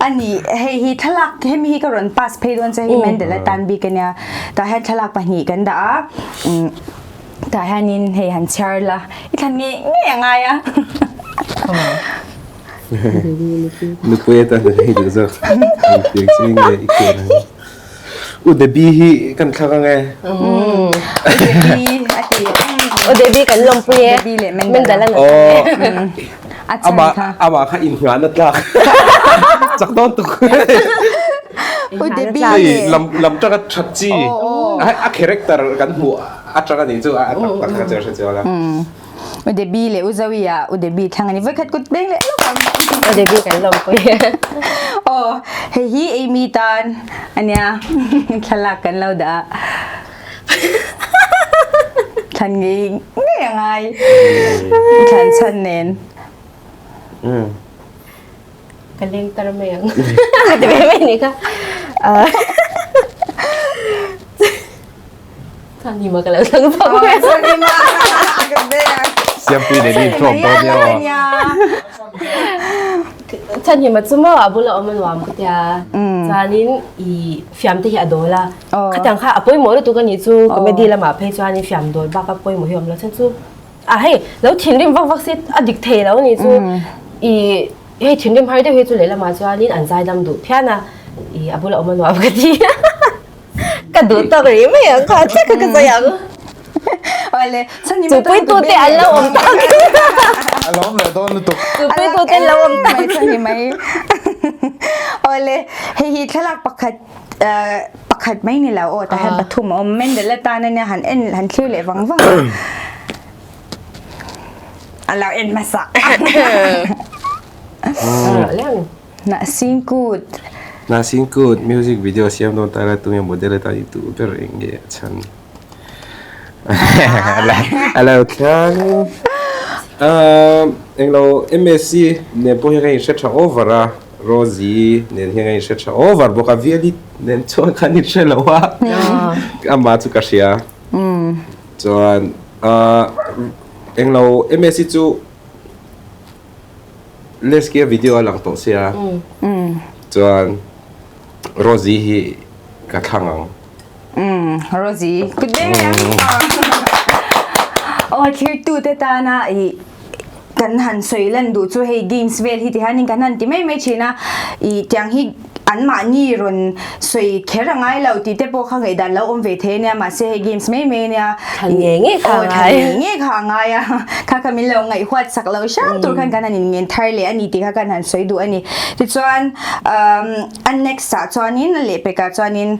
Ani hei hi thlalak hemi hi ka rawn pass phei dawn che hi Mendel atan bik ania. Tah hian thlalak pahnih kan dah a. Tah hianin hei han chhiar la i thlan ngei ngei a ngai a. Nupui atan a hei duh zawk. Engtiang chiah nge i ken ang. U Debbie hi kan thlak ang e. U Debbie a ti. U Debbie kan lawmpui e. Debbie leh Mendel a. A chhan kha. Amah kha inngahna tlak. Chak dawn tuk. U Debbie leh. Lam lam tanga that chi. A character kan hmuh atang anih chu a tak tak kha chu a hre chiang a. U Debbie leh U Zoe ah U Debbie thlang a ni. Vawikhat kut beng leh lawk ang. U Debbie kan lawmpui. Aw, hei hi Amy tan ania thlalak kan lo dah a. Thlan ngei ngei a ngai. Thlan chhan nen. Ka leng tar mai ang. Ka ti ve mai ni kha. Sanima ka lo thlang zawk mai. Sanima ka beng. Siampui nen in tlawm dawn nia aw. Chhanhima chu maw a bula awm a nuam ka tia. Chuanin i fiam te hi a dawl a. Khatiang kha a pawimawh lutuk a nih chu comedy lamah phei chuanin fiam dawl bak a pawimawh hi a awm lo. Chhan chu a hei lo thinrim vak vak si a dik thei lo a nih chu. I hei thinrim har deuh hi chu lehlamah chuanin an zaidam duh phian a. I a bula awm a nuam ka ti. Ka duh tawk rih mai ang kha chiah kha ka sawi ang. Awle, chhan ni Chu pui tu te an lo awm tak. A lawm leh dawn lutuk. Chu pui tu te an lo awm tak. Mai chhan ni mai. Awle, hei hi thlalak pakhat pakhat mai ni lo aw tah hian pathum a awm. Mendel atan ania han en han thlir leh vang vang a. A lo en hmasa. Hnahsingkut. Hnahsingkut music video siam dawn ta ila tunge model atan i duh ber eng nge a chhan? A lo thlang. Englo MSc nen pawh hian ka inhre tha over a, Rosie nen hian ka inhre tha over bawk a, Viali nen chuan kan inhre lo a, amah chu ka hria. Chuan englo MSc chu Lesky a video a lang tawh sia chuan Rosie hi ka thlang ang. Rosie good day aw thirtu te tana i kan han sawi lan duh chu hei games vel hi ti hianin kan han ti mai mai thin a i tiang hi an mahni rawn sawi kher a ngai lo tih te pawh kha ngaihdan lo awm ve thei ania mahse hei games mai mai ania Thlan nge nge kha a ngai. Thlan nge nge kha a ngai a. Kha kha min lo ngaihhuat sak lo hram tur khan kan han inngen thar leh a ni tih kha kan han sawi duh a ni. Tichuan a next ah chuanin a lehpekah chuanin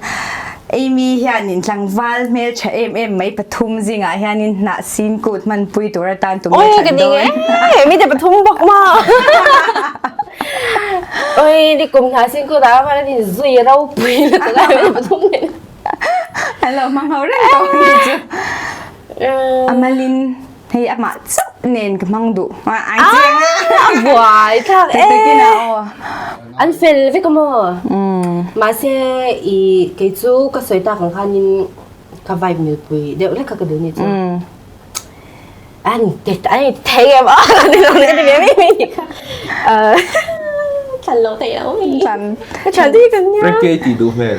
Amy hianin tlangval hmeltha em em mai pathum zingah hianin hnah sin kut hmanpui tur atan tum leh thlan dawn. Oi ka ni nge mite pathum bawk maw. Oi ni kum hnah sin kut ah khan in zui ropui lutuk a mite pathum nen. An lo hmang ho reng tawh a nih chu. Amalin hei amah chauh nen ka hmang duh. Ai chiang a. A buai thlak e. Takin a aw. An fel vek a maw? Mahse i kei chu ka sawi tak ang khanin ka vibe milpui deuh hlek kha ka duh ni chu. An ti an ti thei em a ka ti lo ka ti ve mai mai ni kha. Thlan lo thei lo mi. Thlan. Ka thlan te hi kan nia. Frankie i tih duh hmel.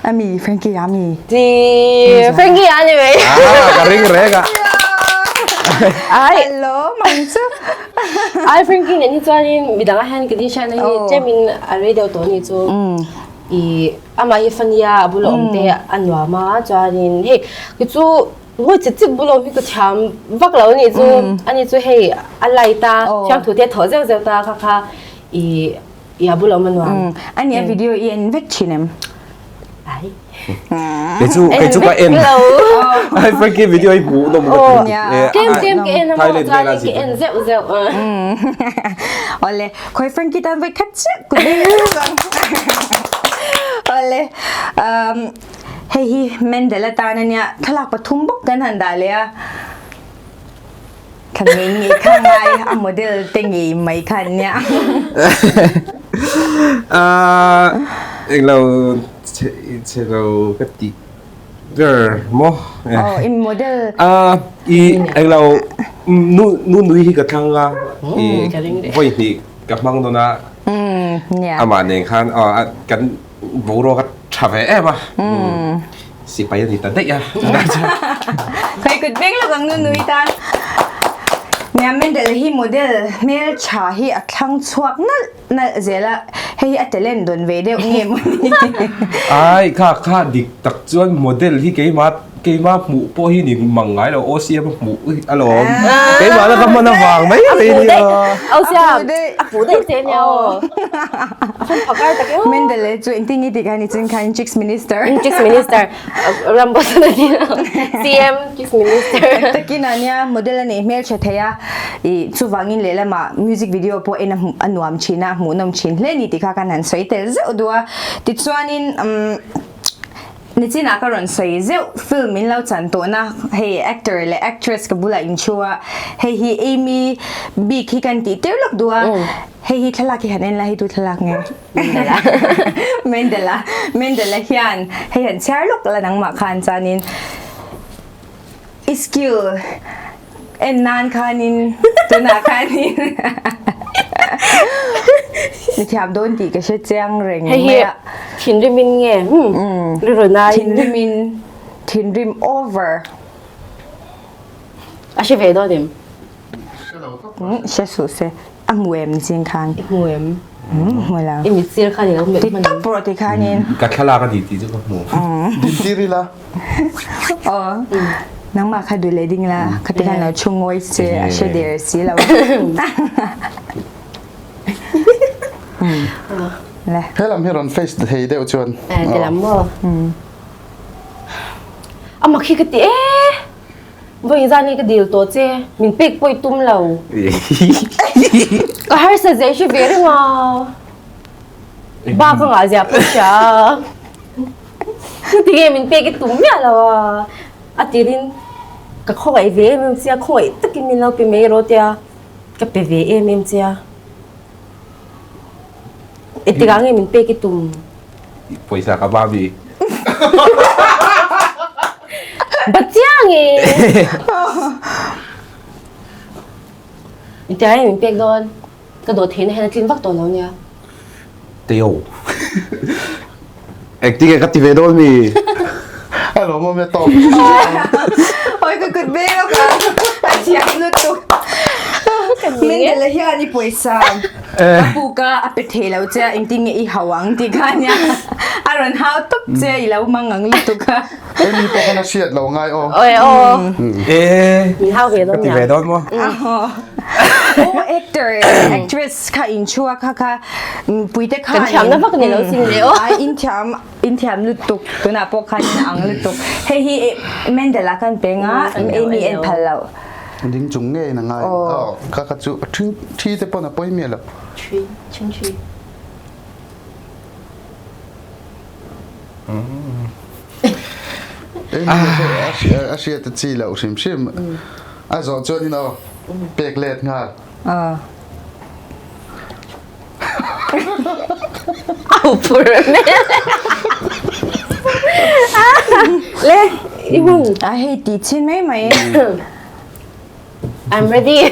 Ami Frankie ami. Ti Frankie a ni mai. Ah ka ring reng a. Ai. Hello mang chu. Ai Frankie nen hi chuanin midang ah hian ka din hriatna hi tlemin a rei deuh tawh a ni chu. I amah hi fania a bula awm te a nuam a chuanin hei ki chu ngawi chit chit bula awm hi ka thiam vak lo a nih chu a ni chu hei a light a thiamthu te a thaw zeuh zeuh ta kha kha i i a bula awm a nuam. A nia video i en vek thin em? Ai. Kei chu kei chu ka en. Ai Frankie video hi hmuh nawm ka ti. Tlem tlem ka en a maw chuanin ka en zeuh zeuh. Awle khawi Frankie tan vawi khat chiah ku deuh ang. Awle hei hi Mendel atan ania thlalak pathum bawk kan han dah leh a. Ka ngei ngei kha ngai a model te ngei mai kha an nia. Englo chhe lo ka ti ber maw. Oh in model. I englo nu nu nui hi ka thlang a i vawi hnih. ka hmang dawn a. Amah nen khan kan boruak a tha ve em a. Sipai a ni ta daih a. Khawi kut veng lawk ang nu nui tan. Nia Mendel hi model hmeltha hi a thlang chhuak nalh nalh zel a, hei hi a talent dawn ve deuh nge maw ni. Ai kha kha dik tak chuan model hi keimah keimah hmuh pawh hi ni mang ngai lo OCM a hmuh alawm. Keimah la ka hman avang mai mai nia. OCM a hmuh daih che nia aw. A fan phakar tak em. Mendel chu engtin nge tih khan i chin khan Chiefs Minister. Chiefs Minister Rambo Sana ni lo. CM Chiefs Minister. Takin a nia model a nei hmeltha thei a. I chuvangin lehlamah music video pawh en a nuam thin a, hmuhnawm thin hle ni tih kha kan han sawi tel zeuh duh a. Tichuanin umm nichinah ka rawn sawi zeuh film min lo chan tawhna hei actor leh actress ka bulah inchhu a, hei hi Amy bik hi kan tih tir lawk duh a, hei hi thlalak hi han en la hei tu thlalak nge? Mendela. Mendela. Mendela hian hei han chhiar lawk la nangmah khan chuanin I skill en nan khanin tunah khanin mi thiam dawn tih ka hre chiang reng mai a. Thinrimin nge rilru nai. Thinrimin thinrim over. A hre ve dawn em? Hre suh se. A hmu em zing khan? I hmu em? Hmu lo. I mit sir khan i lo melh hman. Ti tawp rawh ti khanin. Ka thlalak a ni tih chu ka hmu. Din tir ila. Aw. Nangmah kha duh leh ding la. Khati khan lo thu ngawi che a hre der si lo. Le. He lam hi rawn face thei deuh chuan. Ti lam maw? A mak hi ka ti e. Vawiin zan hi ka dil tawh che, min pek pawh i tum lo. Ka harsa zeh hre ve reng a, ba ka ngah ziah pawh hria a. Tinge min pek i tum miah lo a, a tirin ka khawngaih ve em em che a, khawngaih takin min lo pe mai rawh tia ka pe ve em em che a. Engtikah nge min pek i tum? Pawisa ka ba mi. Ba chiang e. Engtikah nge min pek dawn? Ka dawt theihna hian a tlin vak tawh lo nia. Teo. Engtinge ka ti ve dawn mi? A lawm awm e tawp. Oi ka kut ve lo ka. A thiam lutuk. Mendel hian i pawisa a puk a a pe thei lo che a engtin nge i hau ang tih kha ania. A rawn hau tawp che i lo mang ang lutuk a. Emi pawh khan a hriat lo ngai aw. Oi aw. E. Min hau ve dawn Ka ti ve dawn maw? Aw actor actress kha in chua kha kha puite khan Kan thiamna vak ni lo sin le aw. Ai in thiam in thiam lutuk tunah pawh khan in ang lutuk. Hei hi Mendel a kan peng a Amy en phal lo. Ding chung ngei na ngai. Aw kha kha chu thi thi te pawn a pawi miah lo. Thi chin thi. A hriat a chi loh hrim hrim. A zawh chuan in aw pek let nghal. Au pur me. Le i hun. A hei ti chin mai mai. I'm ready.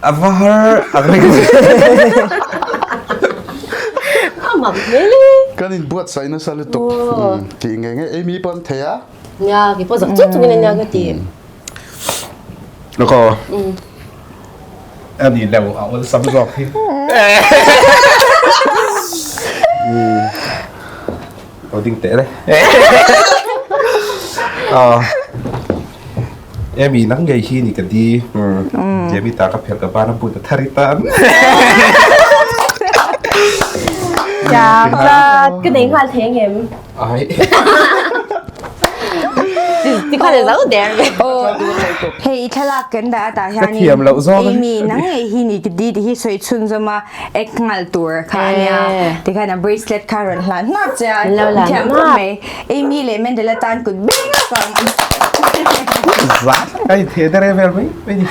A va har a reng. A mak hmel e. Kan in buatsaih nasa lutuk tih nge nge Amy pawn thei a. Nia kei pawh zak chuk chungin ania ka ti. Loko. A ni lo a awlsam zawk hi. Lo ding teh le. Emi nang ngei hi ni ka di. Jemi ta ka phelh ka ban a put a thar i tan. Chak zat ka nei nghal thei angem? Ai. Ti khan a zo der ve. Hei i thlalak kan dah atah hianin Ka thiam loh zawk. Amy nang ngei hi ni ka di ti hi sawi chhun zawm a. Ek ngal tur kha ania tikhan a bracelet kha rawn hlan hnap che a thiam khawp mai Amy leh Mendela tan kut beng lawk ang. Zat ka in theh dere vel mai mai ni.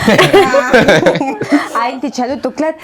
A in ti tha lutuk tlat.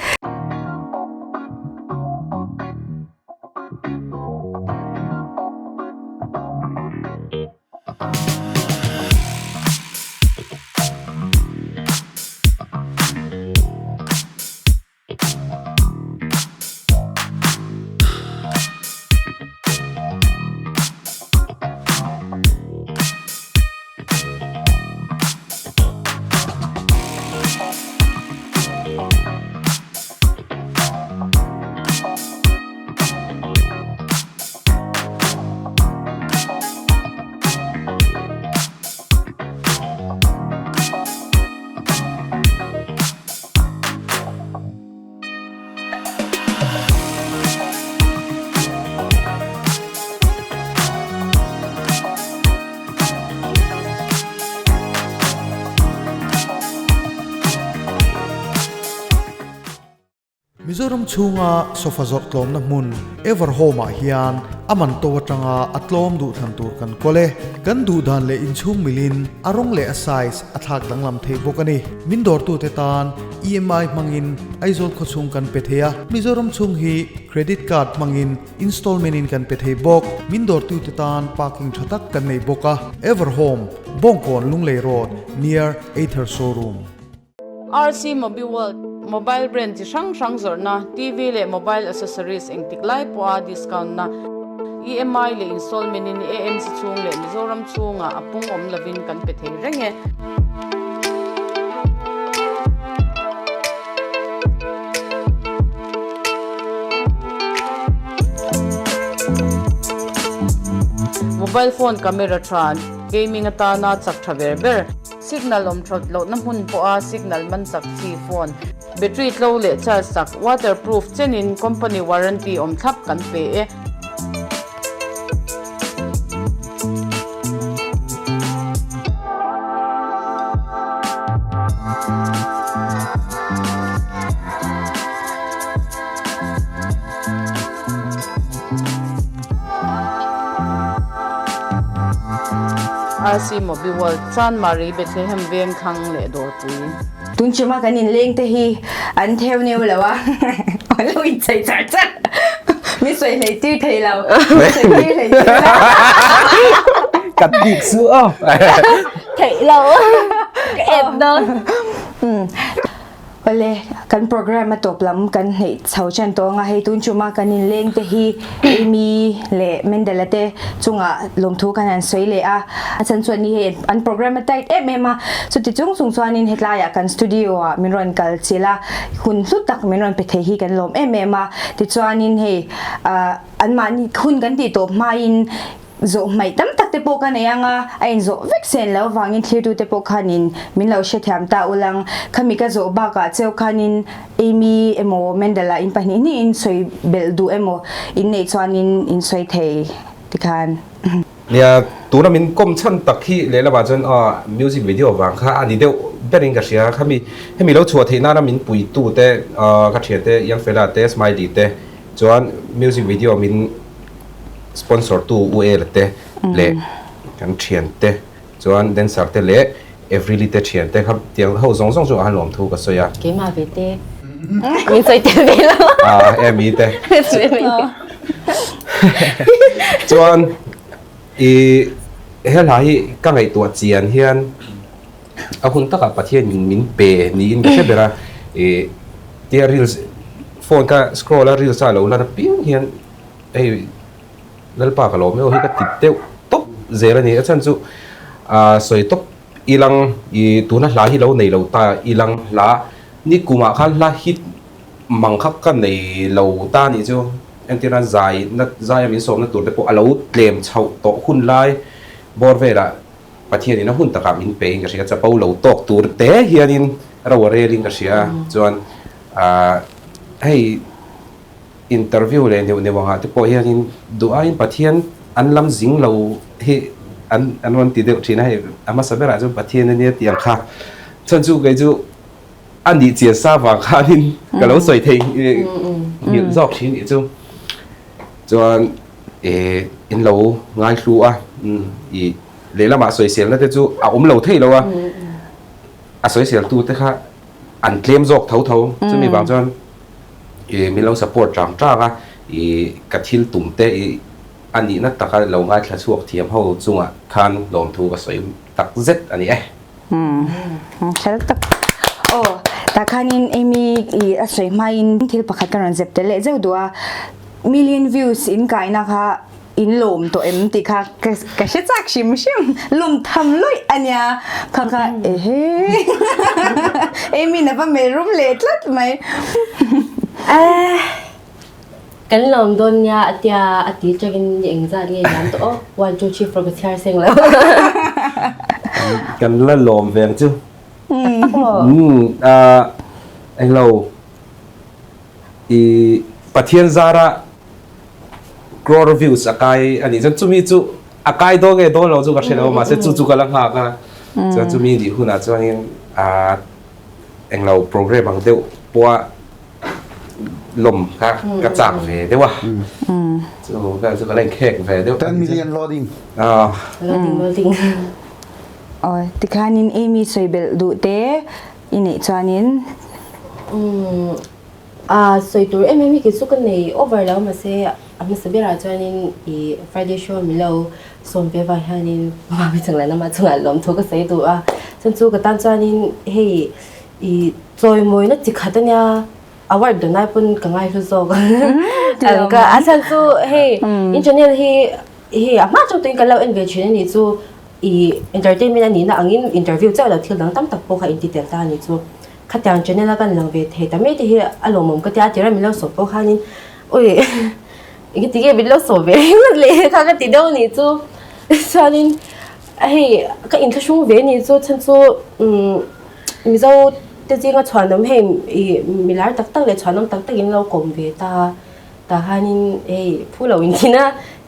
Mizoram chhunga sofa zawrh tlawmna hmun Everhome ah hian a man to atanga a tlawm duhthlan tur kan kawl e. Kan duhdan leh inchhung milin a rawng leh a size a thlak danglam theih bawk a ni. Min dawrtute tan EMI hmangin Aizawl khawchhung kan pe thei a, Mizoram chhung hi credit card hmangin installment in kan pe thei bawk. Min dawrtute tan parking tha tak kan nei bawk a. Everhome, Bawngkawn Lunglei Road, near Ather Showroom. RC Mobiworld, Mobile brand chi hrang hrang zawrhna, TV leh mobile accessories engtik lai pawha discount na, EMI leh installment in AMC chhung leh Mizoram chhungah a pung awm lovin kan pe thei reng e. Mobile phone camera tha, gaming atana chak tha ber ber. Signal awm that lohna hmun pawha signal man chak chi phone, battery tlo leh charge sak, waterproof chenin company warranty awm thlap kan pe e. RC Mobi World, Chanmari, Bethlehem veng thlang leh dawrpui. Tun chuma kan inleng te hi an theu neu lo a, an lo inchei char char. Mi sawi hlei tir thei lo, mi sawi tir hlei tir lo. Ka dik su aw. Theih lo, ka ep dawn. Awle, kan program a tawp lam kan hneih chho chen tawh anga hei tun chuma kan inleng te hi Amy leh Mendela te chungah lawmthu kan han sawi leh a, a chhan chuan ni hei an program a tight em em a, chuti chung chung chuanin hetlaiah kan studio ah min rawn kal chilh a, hun hlu tak min rawn pe thei hi kan lawm em em a, tichuanin hei ah anmahni hun kan tih tawp hmain Zawh hmaih tam tak te pawh ka nei ang a, a inzawh vek sen loh avangin thlirtute pawh khanin min lo hrethiam ta ulang. Khami ka zawh bakah cheu khanin Amy emaw Mendel-ah in pahnih hnihin sawi belh duh emaw in neih chuanin in sawi thei tikhan. Nia, tuna min kawm chhan tak hi lehlamah chuan music video vang kha a ni deuh berin ka hria. Khami hemi lo chhuah theih nana min puitute ka thiante Youngfella te, Smiley te chuan music video min sponsor tu U Ela te leh kan thian te chuan dancer te leh Everly te thian te kha tiang ho zawng zawng chu a lawm thu ka sawi a. Keimah ve te min sawi tel ve lo. Ah Amy te. Chuan i he hla hi ka ngaihtuah chian hian a hun takah Pathian in min pe niin ka hre ber a i tia reels phone ka scroll a reels a lo lan apiang hian Hei Lalpa ka lawm emaw hi ka ti deuh tawp zel a ni. A chhan chu ah sawi tawp ilang i tuna hla hi lo nei lo ta ilang hla ni kumah khan hla hit mang kha ka nei lo ta nih chu. Entirna zai na zai a min sawmna tur te pawh a lo tlem chhoh tawh hun lai bawr velah Pathianin a hun takah min pe in ka hria. Chapo lo tawk tur te hianin ro a rel in ka hria. Chuan ah hei. Interview leh neuh neuh angah te pawh hianin duh aiin Pathian an lam zing lo hi an an rawn ti deuh thin a, hei a hmasa berah chuan Pathian ania tih ang kha. Chhan chu kei chu a nih chian sa vang khanin ka lo sawi thei nghilh zawk thin nih chu. Chuan eh in lo ngaihlu a, ih lehlamah sawiselna te chu a awm lo thei lo a, a sawiseltu te kha an tlem zawk tho tho chumi vang chuan i min lo support tang tang a i ka thil tum te i a nihna taka lo ngaithla chhuak thiam ho chungah khan lawmthu ka sawi tak zet a ni e. Umm hrel tak aw tah khanin Amy i a sawi hmain thil pakhat ka rawn zep tel leh zeuh duh a million views in kaina kha In lawm tawh em tih kha ka ka hre chak hrim hrim lawm tham lawih a nia kha kha ehe Amy na va melh rum leh tlat mai. Eh kan lawm dawn nia a tia a ti tangin ni engzat nge liam tawh aw one two three four ka chhiar seng lo. Kan la lawm ve ang chu. Umm englo i Pathian zara Crore views a kai a nih chuan chumi chu a kai dawn nge dawn lo chu ka hre lo mahse chu chu ka la nghak a chuan chumi nih hunah chuanin ah englo program ang deuh pawha lawm kha ka chak ve deuh a. Chu vel chu ka la inkhek ve deuh. 10 million loading. Loading loading. Aw tikhanin Amy sawi belh duh te i neih chuanin. Umm a sawi tur em em hi kei chu ka nei over lo mahse a hmasa berah chuanin i Friday show milo sawm ve vang hianin mami chungah lama chungah lawmthu ka sawi duh a chuan chu ka tan chuanin hei i chawimawina chi khat ania award dawn ai pawn ka ngaihlu zawk ang ka a chhan chu hei in channel hi hei a hma chauh tuin kan lo en ve thin a nih chu i entertainment a nihna angin interview chiah lo thil dang tam tak pawh kha in ti tel ta a nih chu. Khatiang channel a kan lang ve thei ta mai te hi a lawmawm ka ti a, tira min lo sawp pawh khanin ui enge ti nge min lo sawp ve ringawt le kha ka ti deuh anih chu chuanin hei ka inthlahrung ve anih chu chhan chu umm Mizo te zinga chhuanawm hei ih milar tak tak leh chhuanawm tak tak in lo kawm ve ta tah khanin hei phu lo inthin a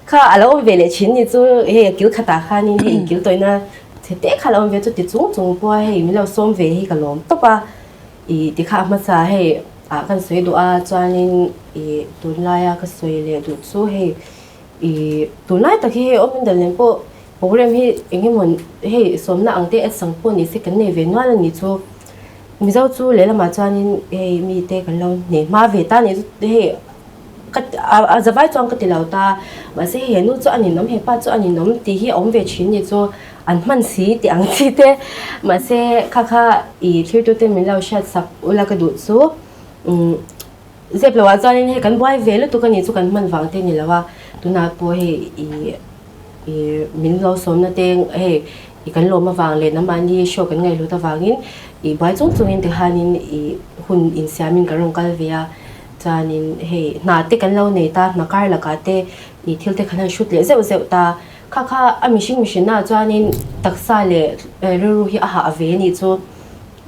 kha a lo awm ve leh thin ni chu hei a kil khatah khanin hei inkil tawihna Chhe te kha lo awm ve chu ti chung chung pawh a hei min lo sawm ve hi ka lawm tawp a ih ti kha a hmasa hei ah kan sawi duh a chuanin ih tunlaia ka sawi leh duh chu hei ih tunlai tak hi hei awm in dan nen pawh program hi eng emaw hei sawmna ang te at sang pawh ni se kan nei ve nual a ni chu Mizo chu lehlamah chuanin hei mite kan lo nei hma ve ta a ni chu hei. Ka a zavai chuan ka ti lo ta, mahse hei he nu chu a ninawm, he pa chu a ninawm tih hi a awm ve thin ni chu an hman si tih ang chi te, mahse kha kha i thirtute min lo hriat sak ula ka duh chu umm zep loh ah chuanin hei kan buai ve lutuk a nih chu kan hman vang te ni lo a, tunah pawh hei i i min lo sawmna te hei i kan lawm avang leh nangmahni show kan ngaihlut avangin i buai chung chungin tikhanin i hun insiamin kan rawn kal ve a. Chuanin hei hna te kan lo nei ta, hna kar lakah te ih thil te khan han hrut leh zeuh zeuh ta. Kha kha a mihring mihrinna ah chuanin taksa leh rilru hi a hah ve anih chu.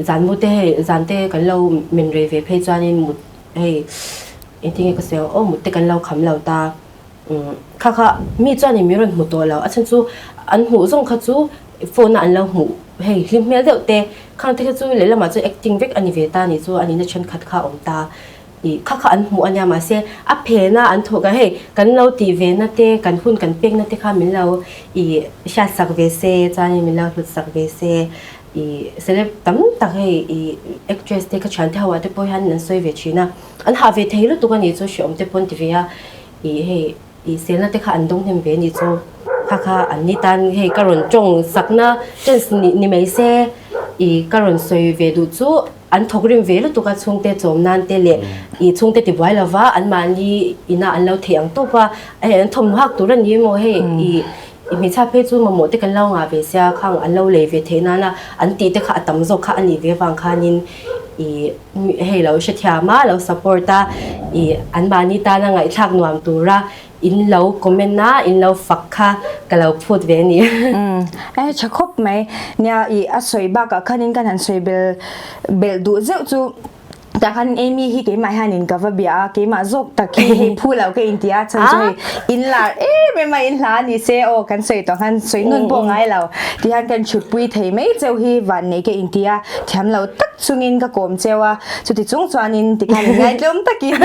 Zan mu te hei zan te kan lo men rei ve phei chuanin mut hei engtin nge ka sawi ang aw mut te kan lo kham lo ta. Umm kha kha mi chuanin min rawn hmu tawh lo, a chhan chu an hmuh zawng kha chu phone a an lo hmuh hei hlim hmel deuh te khang te kha chu lehlamah chuan acting vek a ni ve ta a nih chu a nihna thenkhat kha a awm ta ih kha kha an hmuh a nia mahse a phena an thawh kan hei kan lo tih ve na te kan hun kan pek na te kha min lo ih hriat sak ve se chuanin min lo hlut sak ve se ih celeb tam tak hei ih actress te ka thiante ho ah te pawh hian an sawi ve thin a an hah ve thei lutuk a nih chu hreawm te pawn ti ve a. Ih hei ih selna te kha an dawng hnem ve anih chu kha kha an ni tan hei ka rawn tawng sakna chance ni ni mai se ih ka rawn sawi ve duh chu an thawk rim ve lutuk a chhungte chawm nan te leh ih chhungte ti buai lova an mahni ina an lo theih ang tawp a hei an thawmhnaw hak tur a ni emaw hei ih ih hmeichhia phei chu mamawh te kan lo ngah ve sia khang an lo lei ve theih nana an tih te kha a tam zawk kha a nih ve avang khanin ih. Hei lo hrethiam a, lo support a, ih anmahni tana ngaihthlak nuam tura in lo comment a, in lo fak kha ka lo phut ve a ni. Umm e tha khawp mai. Nia ih a sawi bakah khanin kan han sawi bel belh duh zeuh chu tah khan Amy hi keimah hianin ka va bia a, keimah zawk tak hi hei phu lo ka inti a, chhan chu hei in lar em em a in hla a ni se aw kan sawi tawh khan sawi nun pawh ngai lo tihian kan thutpui thei mai cheu hi vannei ka inti a, thiam lo tak chungin ka kawm cheu a, chuti chung chuanin tikhan in ngaitlawm takin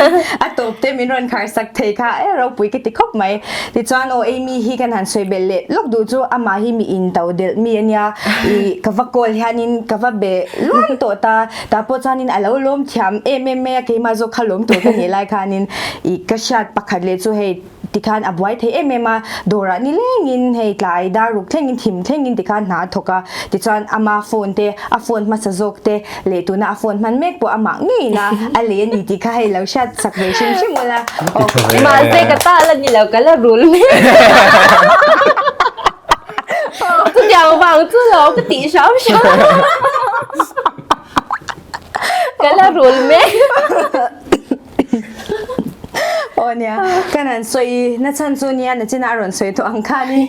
a tawp te min rawn khar sak thei kha e ropui ka ti khawp mai. Tichuan aw Amy hi kan han sawi belh leh lawk duh chu amah hi mi in to delh mi ania ih ka va call hianin ka va be luam tawh ta, tah pawh chuanin a lo lawm thiam em em mai a keimah zawk kha lawm tur ka nih lai khanin ih ka hriat pakhat leh chu hei Tikhan a buai thei em em a, dawrah ni lengin hei tlai dar ruk thlengin thim thlengin tikhan hna a thawk a, tichuan ama phone te, a phone hmasa zawk te leh tuna a phone hman mek pawh amah ngeiin a a lei a ni tih kha hei lo hriat sak ve hrim hrim ula. Mahse ka ta la ni lo, ka la rul mek. Chutiang vang chu lo ka tih hram hram. Ka la rul mek. Aw nia, kan han sawi na chhan chu nia nachina a rawn sawi tawh ang khanin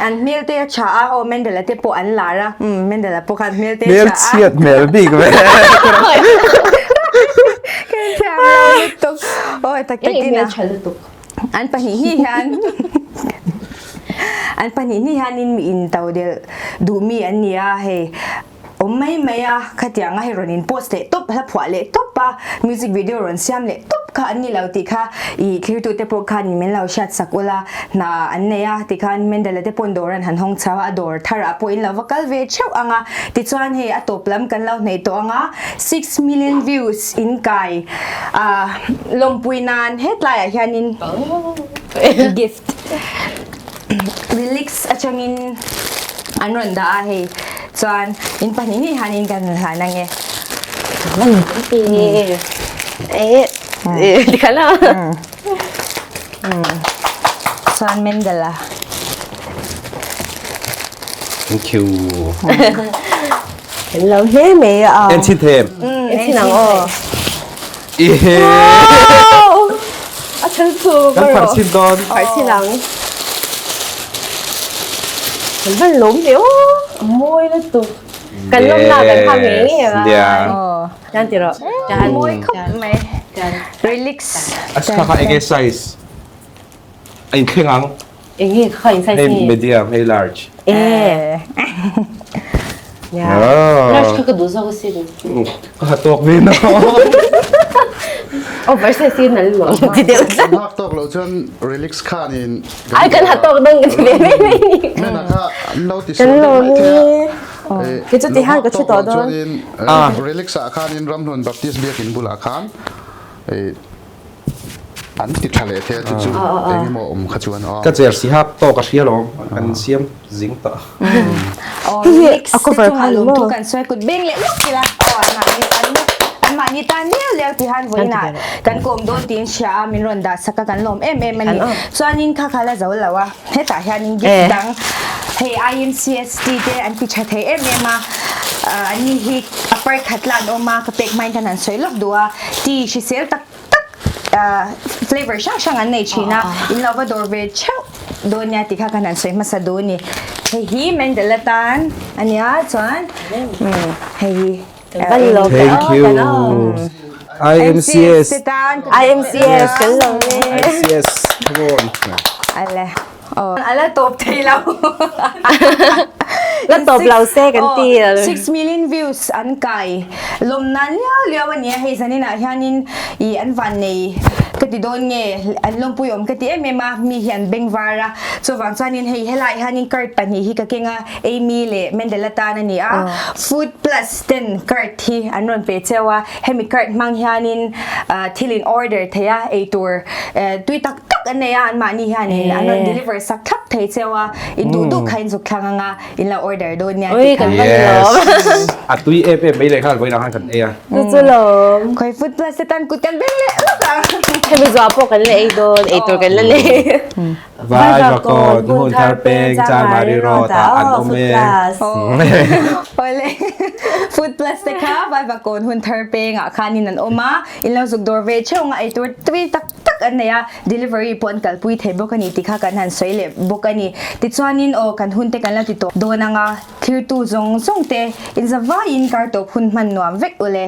an hmel te a tha a, aw Mendel-a te pawh an lar a, Mendel-a pawh khan hmel te a tha a. Hmel chhiat hmel bik ve. Kan thiam lo lutuk. Aw tak takin a. Hmel tha lutuk. An pahnih hnih hian an pahnih hnih hianin mi in to delh duh mi an ni a hei. awm mai mai a, khatianga hei rawn in post leh tawp, hla phuah leh tawp a, music video rawn siam leh tawp kha an ni lo tih kha ih thlirtute pawh khan min lo hriat sak ula, hna an nei a tikhan Mendel-a te pawn dawr an han hawng chho a, a dawr thar ah pawh in lo va kal ve theuh ang a, tichuan hei a tawp lam kan lo hneih tawh ang a, 6 million views in kai ah lawmpui nan hetlai ah hianin gift Relics atangin an rawn dah a hei chuan in pahnih ngei hianin kan rawn hlan ange. Chuan Mendel-a. Thank you. Kan lo hle mai a. En chin them. En chin ang aw. A chal chu Kan phar chin dawn. Phar chin ang. Kan van lawm ve aw. Mawi lutuk. Kan lawm na kan kha ngei ngei a. Yeah. Tan ti rawh. Tan. Mawi khawp mai. Relax. A kha kha enge size? A inthleng ang. Enge kha in size Hei nge? medium, hei large. Eh. Ya. Large kha ka duh zawk asin. Ka ha tawk ve no. Over size in al lo. Ti deuh tlat. Kan hak tawk loh chuan relax khan in Ai kan ha tawk dang ka ti ve mai mai ni. Mena kha an lo ti sual deuh mai thei a. Kei chu ti han ka thu tawh dawn. Chuanin relax ah khanin Ramhlun Baptist Biakin bulah khan An ti tha leh thei a chu chu eng emaw awm kha chuan aw. Ka cher si hak tawk a hria lawm kan siam zing tawh. Aw mix te chungah lawmthu kan sawi kut beng leh lawk ila aw an mahni an an mahni tan liau liau ti han vawiinah kan kawm dawn tiin hria a min rawn dah sak a kan lawm em em a ni. Chuanin kha kha la zo lo a hetah hianin gift dang hei IMCST te an ti tha thei em em a an ni hi a parkhat la an awm a ka pek hmain khan an sawi lawk duh a tea hrisel tak tak flavor hrang hrang an nei thin a in lo va dawr ve theuh dawn nia tih kha kan han sawi hmasa duh a ni hei hi Mendel atan a nia chuan hei hi Thank you IMCS IMCS kan lo e IMCS come on ale A la tawp thei lo. La tawp lo se kan ti. 6 million views an kai. Lawm nan liau liau a nia hei zanin ah hianin i an van nei ka ti dawn nge an lawmpui awm ka ti em em a mi hi an beng var a chuvang chuanin hei helai hianin card pahnih hi ka keng a Amy leh Mendel atan a ni a Food Plus ten card hi an rawn pe cheu a hemi card hmang hianin thil in order thei a eitur tui tak tak an nei a anmahni hianin an rawn deliver sak thlap thei cheu a in duh duh kha in zuk thlang anga in lo order dawn nia Ui kan va ni lawm. A tui em em mai leh nghal vawiin ah khan kan ei a. Chu chu lawm. Khawi food plus te tan kut kan beng leh lawk ang. Hemi zuah pawh kan la ei dawn ei tur kan la nei. Vai Vakawn hun thar peng Chanmari Road ah an awm e. Awle Food Plus te kha Vai Vakawn hun thar peng ah khanin an awm a, in lo zuk dawr ve theuh nga ei tur tui tak tak an nei a, delivery pawh an kalpui thei bawk a ni tih kha kan han sawi leh bawk a ni. Tichuanin aw kan hun te kan la ti tawh dawn ang a, thirtu zawng zawng te inzavaiin kar tawp hun hman nuam vek ule.